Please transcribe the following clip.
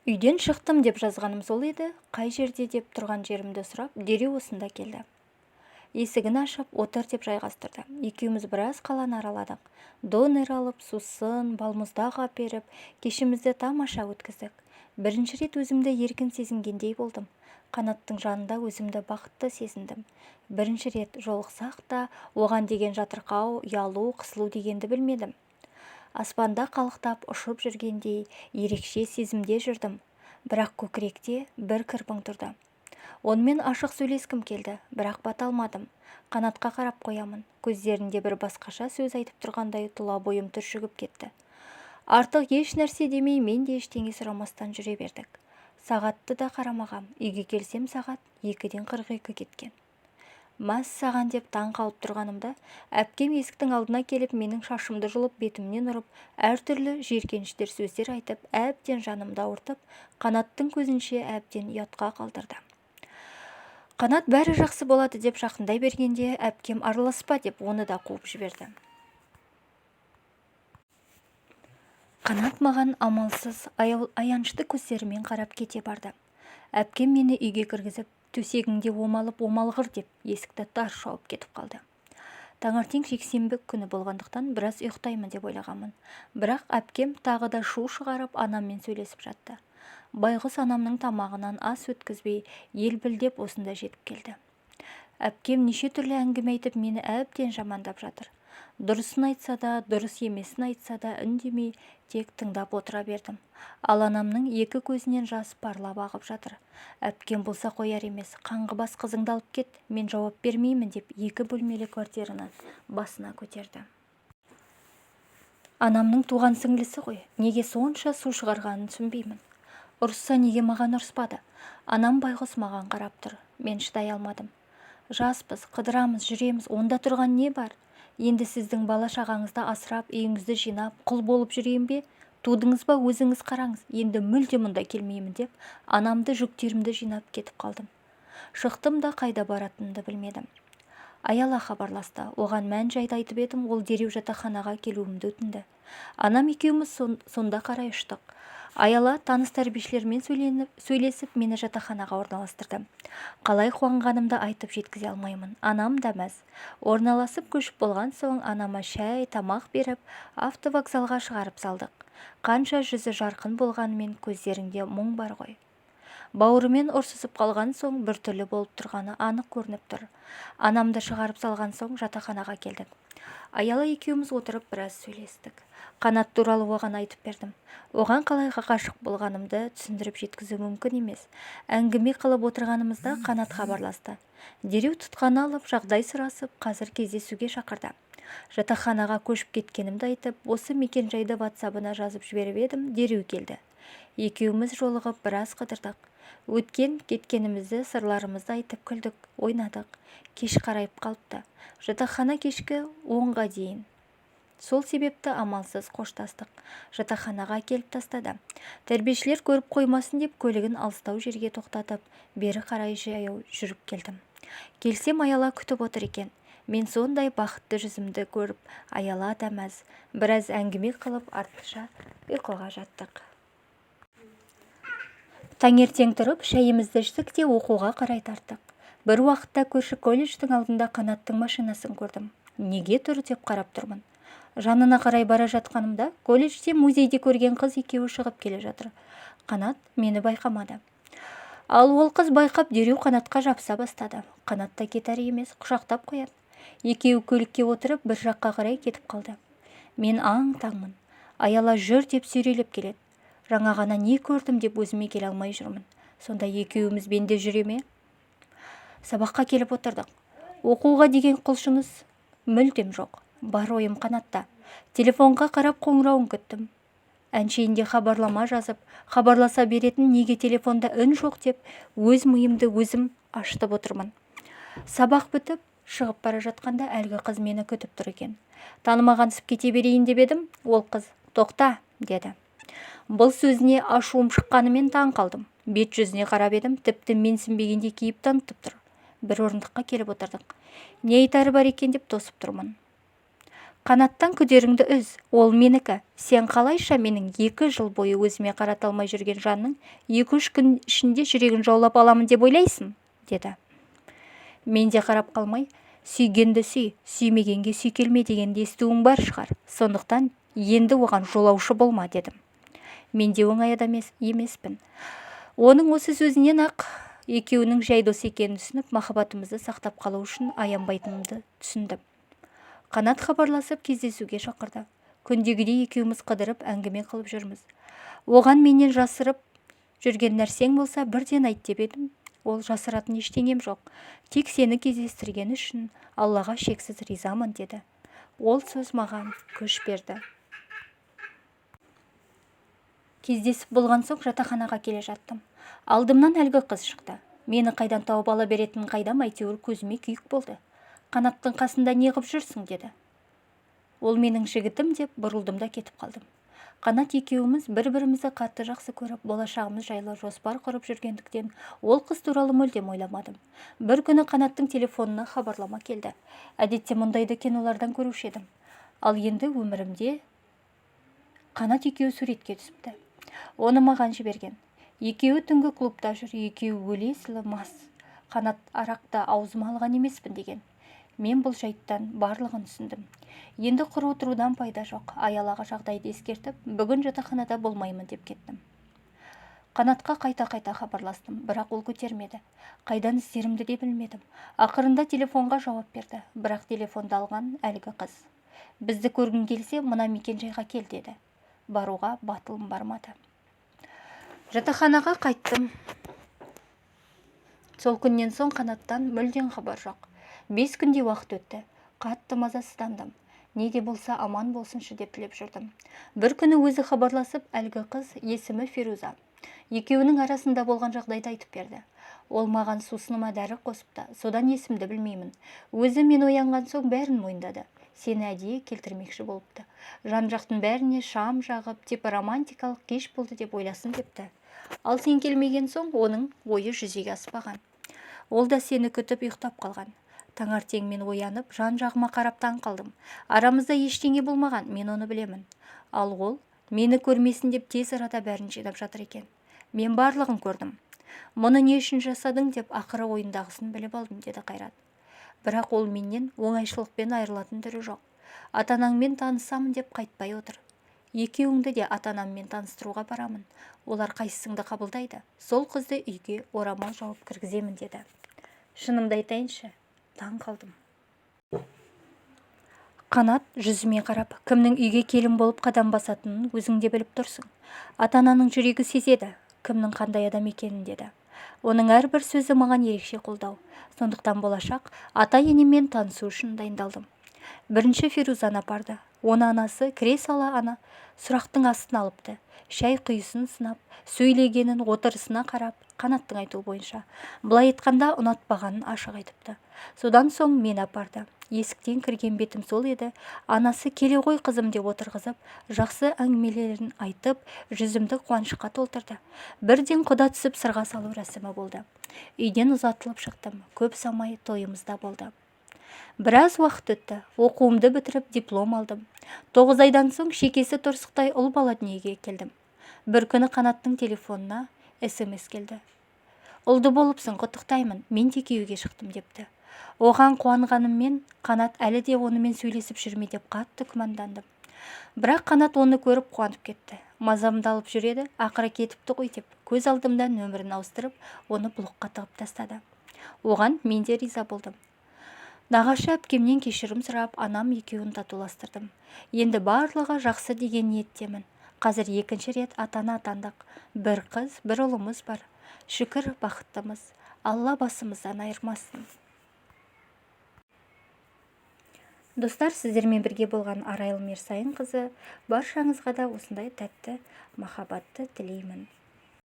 Үйден шықтым деп жазғаным сол еді, қай жерде деп тұрған жерімді сұрап, дереу осында келді. Есігін ашып, отыр деп жайғастырды. Екеуміз біраз қаланы араладық. Донер алып, сусын, балмұздақ әперіп, кешімізді тамаша өткіздік. Бірінші рет өзімді еркін сезінгендей болдым. Қанаттың жанында өзімді бақытты сезіндім. Бірінші рет жолықсақ та, оған деген жатырқау, ұялу, қысылу дегенді білмедім. Аспанда қалықтап ұшып жүргендей ерекше сезімде жүрдім. Бірақ көкіректе бір кірбің тұрды. Онымен ашық сөйлескім келді, бірақ бата алмадым. Қанатқа қарап қоямын. Көздерінде бір басқаша сөз айтып тұрғандай тұла бойым түршігіп кетті. Артық еш нәрсе демей, мен де ештеңе сұрамастан жүре бердік. Сағатты да қарамағам. Үйге келсем, сағат 2:42 кеткен. Мәссаған деп таң қалып тұрғанымда, әпкем есіктің алдына келіп, менің шашымды жұлып, бетімнен ұрып, әртүрлі жиіркенішті сөздер айтып, әбден жанымды ауыртып, Қанаттың көзінше әбден ұятқа қалдырды. Қанат бәрі жақсы болады деп жақындай бергенде, әпкем араласпа деп оны да қуып жіберді. Қанат маған амалсыз аянышты көздерімен қарап кете барды. Әпкем мені үйге кіргізіп, төсегіңде омалып омалғыр деп есікті тарс жауып кетіп қалды. Таңертең жексенбі күні болғандықтан біраз ұйықтаймын деп ойлағанмын. Бірақ әпкем тағы да шу шығарып анаммен сөйлесіп жатты. Байғұс анамның тамағынан ас өткізбей, ел білдеп осында жетіп келді. Әпкем неше түрлі әңгіме айтып мені әбден жамандап жатыр. Дұрысын айтса да, дұрыс емесін айтса да үндемей, тек тыңдап отыра бердім. Ал анамның екі көзінен жас парлап ағып жатыр. Әпкем болса қояр емес, қаңғыбас қызыңды алып кет, мен жауап бермеймін деп екі бөлмелі квартираны басына көтерді. Анамның туған сіңлісі ғой, неге сонша су шығарғанын түсінбеймін. Ұрысса неге маған ұрыспады? Анам байғұс маған қарап тұр, мен шыдай алмадым. Жаспыз, қыдырамыз, жүреміз, онда тұрған не бар? Енді сіздің бала шағаңызды асырап, үйіңізді жинап, құл болып жүрейін бе? Тудыңыз ба, өзіңіз қараңыз, енді мүлде мұнда келмеймін деп, анамды жүктерімді жинап кетіп қалдым. Шықтым да қайда баратынымды білмедім. Аяла хабарласты. Оған мән жайды айтып едім, ол дереу жатақханаға келуімді өтінді. Анам екеуміз сонда қарай ұштық. Аяла таныс тәрбиешілермен сөйлесіп, мені жатақханаға орналастырды. Қалай қуанғанымды айтып жеткізе алмаймын. Анам да мәз. Орналасып көшіп болған соң анама шай, тамақ беріп, автовокзалға шығарып салдық. Қанша жүзі жарқын болғанымен көздерінде мұң бар ғой. Бауырымен ұрсысып қалған соң біртүрлі болып тұрғаны анық көрініп тұр. Анамды шығарып салған соң жатақханаға келдік. Аяла екеуміз отырып біраз сөйлестік. Қанат туралы оған айтып бердім. Оған қалай ғашық болғанымды түсіндіріп жеткізу мүмкін емес. Әңгіме қылып отырғанымызда Қанат хабарласты. Дереу тұтқаны алып, жағдай сұрасып, қазір кездесуге шақырды. Жатақханаға көшіп кеткенімді айтып, осы мекен-жайды ватсабына жазып жіберіп едім, дереу келді. Екеуміз жолығып біраз қыдырдық. Өткен кеткенімізді, сырларымызды айтып күлдік, ойнадық. Кеш қарайып қалыпты. Жатақхана кешкі 10-ға дейін. Сол себепті амалсыз қоштастық. Жатақханаға келіп тастады. Тәрбиешілер көріп қоймасын деп көлігін алыстау жерге тоқтатып, бері қарай жаяу жүріп келдім. Келсем Аяла күтіп отыр екен. Мен сондай бақытты жүзімді көріп, Аяла да мәз. Біраз әңгіме қылып, артынша ұйқыға жаттық. Таңертең тұрып, шәйімізді іштік те оқуға қарай тарттық. Бір уақытта көрші колледждің алдында Қанаттың машинасын көрдім. Неге тұр деп қарап тұрмын. Жанына қарай бара жатқанымда колледжде музейде көрген қыз екеуі шығып келе жатыр. Қанат мені байқамады. Ал ол қыз байқап дереу Қанатқа жабыса бастады. Қанат та кетәрі емес, құшақтап қояды. Екеуі көлікке отырып бір жаққа қарай кетіп қалды. Мен аң-таңмын. Аяла жүр деп сүйрелеп келеді. Жаңа ғана не көрдім деп өзіме келе алмай жүрмін. Сонда екеуіміз бенде жүре ме? Сабаққа келіп отырдық. Оқуға деген құлшыныс мүлдем жоқ. Бар ойым Қанатта. Телефонға қарап қоңырауын күттім. Әншейінде хабарлама жазып, хабарласа беретін неге телефонда үн жоқ деп өз миымды өзім ашытып отырмын. Сабақ бітіп, шығып бара жатқанда әлгі қыз мені күтіп тұр екен. Танымағансып кете берейін деп едім, ол қыз тоқта деді. Бұл сөзіне ашуым шыққанымен таң қалдым. Бет жүзіне қарап едім, тіпті менсінбегендей кейіп танытып тұр. Бір орындыққа келіп отырдық. Не айтары бар екен деп тосып тұрмын. Қанаттан күдеріңді үз, ол менікі. Сен қалайша менің 2 жыл бойы өзіме қарата алмай жүрген жанның 2-3 күн ішінде жүрегін жаулап аламын деп ойлайсың, деді. Мен де қарап қалмай, сүйгенді сүй, сүймегенге сүйкелме дегенді естуің бар шығар. Сондықтан енді оған жолаушы болма, дедім. Мен де оңай адам емеспін. Оның осы сөзінен ақ екеуінің жай дос екенін түсініп, махаббатымызды сақтап қалу үшін аянбайтынымды түсіндім. Қанат хабарласып кездесуге шақырды. Күндегідей екеуміз қыдырып әңгіме қылып жүрміз. Оған менен жасырып жүрген нәрсең болса бірден айт деп едім. Ол жасыратын ештеңем жоқ. Тек сені кездестірген үшін Аллаға шексіз ризамын, деді. Ол сөз маған күш берді. Кездесіп болған соң жатақханаға келе жаттым. Алдымнан әлгі қыз шықты. Мені қайдан тауып ала беретінін қайдам, әйтеуір көзіме күйік болды. Қанаттың қасында не қып жүрсің, деді. Ол менің жігітім деп бұрылдым да кетіп қалдым. Қанат екеуміз бір-бірімізді қатты жақсы көріп, болашағымыз жайлы жоспар құрып жүргендіктен ол қыз туралы мүлдем ойламадым. Бір күні Қанаттың телефонына хабарлама келді. Әдетте мұндайды кинолардан көруші едім. Ал енді өмірімде Қанат екеуі суретке түсіпті. Оны маған жіберген. Екеуі түнгі клубта жүр, екеуі өлесілі мас. Қанат арақты аузыма алған емеспін деген. Мен бұл жайттан барлығын түсіндім. Енді құр отырудан пайда жоқ. Аялаға жағдайды ескертіп, бүгін жатақханада болмаймын деп кеттім. Қанатқа қайта-қайта хабарластым, бірақ ол көтермеді. Қайдан іздерімді де білмедім. Ақырында телефонға жауап берді, бірақ телефонды алған әлгі қыз. Бізді көргің келсе, мына мекен-жайға кел, деді. Баруға батылым бармады. Жатақханаға қайттым. Сол күннен соң Қанаттан мүлдем хабар жоқ. 5 күндей уақыт өтті. Қатты мазасыздандым. Не де болса аман болсыншы деп тілеп жүрдім. Бір күні өзі хабарласып, әлгі қыз есімі Фируза. Екеуінің арасында болған жағдайды айтып берді. Ол маған сусыныма дәрі қосыпты, содан есімді білмеймін. Өзі мен оянған соң бәрін мойындады. Сені әдейі келтірмекші болыпты. Жан-жақтың бәріне шам жағып, типа романтикалық кеш болды деп ойласын депті. Ал сен келмеген соң оның ойы жүзеге аспаған. Ол да сені күтіп ұйықтап қалған. Таңертең мен оянып, жан-жағыма қарап таң қалдым. Арамызда ештеңе болмаған, мен оны білемін. Ал ол мені көрмесін деп тез арада бәрін жинап жатыр екен. Мен барлығын көрдім. Мұны не үшін жасадың деп ақыры ойындағысын біліп алдым, деді Қайрат. Бірақ ол менен оңайшылықпен айырылатын түрі жоқ. Ата-анаңмен танысамын деп қайтпай отыр. Екеуіңді де ата-анаммен таныстыруға барамын. Олар қайсысыңды қабылдайды? Сол қызды үйге орамал жауып кіргіземін, деді. Шынымды айтайыншы, таң қалдым. Қанат жүзіме қарап, кімнің үйге келін болып қадам басатынын өзің де біліп тұрсың. Ата-ананың жүрегі сезеді, кімнің қандай адам екенін, деді. Оның әрбір сөзі маған ерекше қолдау. Сондықтан болашақ ата-енеммен танысу үшін дайындалдым. Бірінші Фирузаны апарды. Оны анасы кіре сала ана сұрақтың астына алыпты. Шай құйысын сынап, сөйлегенін отырысына қарап, Қанаттың айтуы бойынша. Былай айтқанда ұнатпағанын ашық айтыпты. Содан соң мен апарды. Есіктен кірген бетім сол еді. Анасы келе ғой қызым деп отырғызып, жақсы әңгімелерін айтып, жүзімді қуанышқа толтырды. Бірден құда түсіп сырға салу рәсімі болды. Үйден ұзатылып шықтым. Көп ұзамай тойымызда болды. Біраз уақыт өтті. Оқуымды бітіріп диплом алдым. 9 айдан соң шекесі торсықтай ұл бала дүниеге келдім. Бір күні Қанаттың телефонына СМС келді. Ұлды болыпсың, құттықтаймын, мен де күйеуге шықтым депті. Оған қуанғаныммен Қанат әлі де онымен сөйлесіп жүрме деп қатты күмәндандым. Бірақ Қанат оны көріп қуанып кетті. Мазамды алып жүреді, ақыры кетіпті ғой деп көз алдымда нөмірін ауыстырып, оны блокқа тығып тастады. Оған мен де риза болдым. Нағашы әпкемнен кешірім сұрап, анам екеуін татуластырдым. Енді барлығы жақсы деген ниеттемін. Қазір екінші рет ата-ана атандық. Бір қыз, бір ұлымыз бар. Шүкір, бақыттымыз. Алла басымыздан айырмасын. Достар, сіздермен бірге болған Арайлым Ерсайынқызы, баршаңызға да осындай тәтті махаббатты тілеймін.